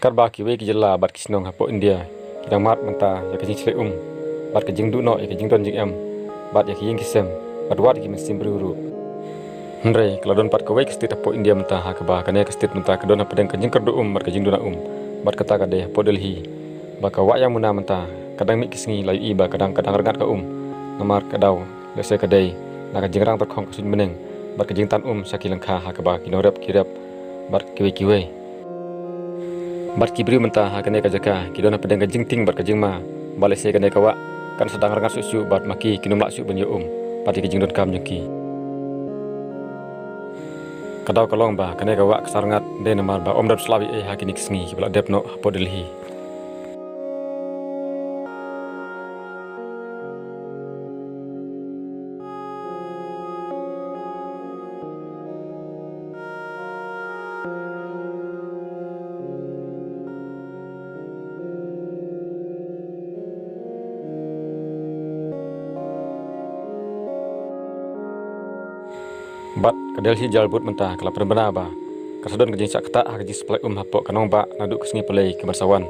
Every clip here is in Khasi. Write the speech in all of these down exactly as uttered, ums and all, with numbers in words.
Katba kiwei ki jylla bad ki shnong hapoh India ki dang mad mynta ïa ka jingshlei um bad ka jingduh noh ïa ka jingdon jingem bad ïa ki ïing ki sem bad wat ïa ki mynsiem briew ruh. Hynrei ka la don pat kawei ka state hapoh India mynta ha kaba kane ka state mynta ka don hapdeng ka jingkyrduh um bad ka jingduna um, bad kata ka dei hapoh Delhi. Ba ka wah Yamuna mynta ka dang mih ki sngi la ïohi ba ka dang ka dang rngat ka um. Namar ka daw lehse ka dei na ka jingrang tyrkhong ka suiñ bneng bad ka jingtan um sha ki lyngkha ha kaba ki nongrep ki rep bad kiwei kiwei. Bad ki briew mynta ha kane ka jaka ki don hapdeng ka jingtieng bad ka jingma ba lehse kane ka wah kan sa dang rngat shuh shuh bad ma ki kin ym lah shuh ban ïoh um bad ïa ka jingdonkam jong ki. Ka daw ka long ba kane ka wah ka sa rngat dei namar ba ym don slap ei ei ha kine ki sngi kiba la dep noh hapoh Delhi. Bad ka Delhi Jal Board mynta ka la pynbna ba ka sa don ka jingshah ktah ha ka jingsupply um hapoh ka nongbah naduh ka sngi Palei ka ban sa wan.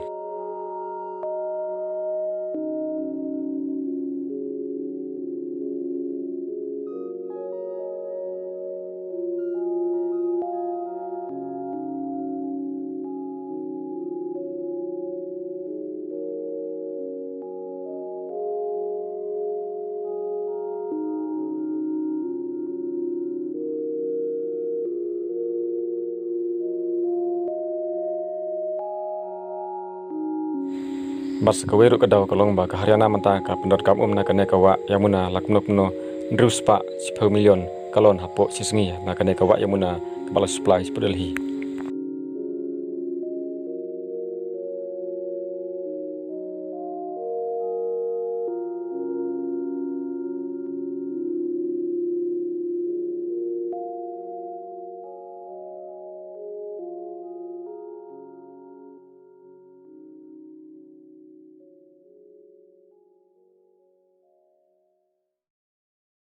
Bad sa kawei ruh ka daw ka long ba ka Haryana mynta ka pyndonkam um na kane ka wah Yamuna la kumno kumno hynriew spah shiphew million gallon hapoh shi sngi na kane ka wah Yamuna kaba la supply shapoh Delhi.